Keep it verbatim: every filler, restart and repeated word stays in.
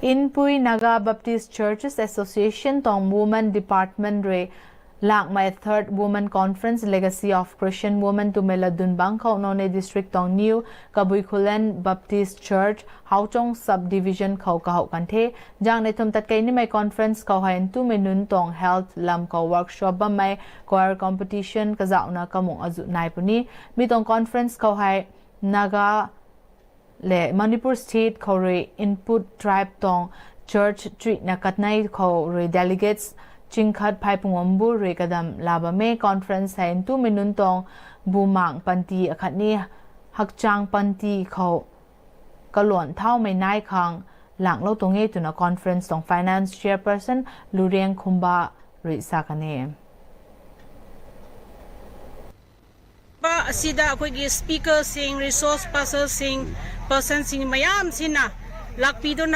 Inpui Naga Baptist Churches Association tuang Women Department rui lakmei Third Women Conference Legacy of Christian Women twmei latdyn bangc khou Noney District tuang New Kabui Khullen Baptist Church, Hauchong Subdivision khou kahouh kan the. Zaengnei thumh tat kei nimei conference khou hei ntumei nunc tuang health lam khou workshop bammei, choir competition kazauhna kamung azuh nai puni. Mi tuang conference khou hei Naga le Manipur State khou rui Inpui Tribe tuang church chuihna katnei khou rui delegates chingkhat phey punguam bu rui kadam la bam e. Conference hei ntumei nunc tuang bumaeng panty akhatni hakchang panty khou kaluan thaumei nai khang langlou tuang e twna conference tuang finance chairperson Luriang Khumba rui sa kan e. Asida ꯑꯩꯈꯣꯏꯒꯤ speaker ꯁꯤꯡ, resource person ꯁꯤꯡ, person ꯁꯤꯡ ꯃꯌꯥꯝꯁꯤꯅ ꯂꯥꯛꯄꯤꯗꯨꯅ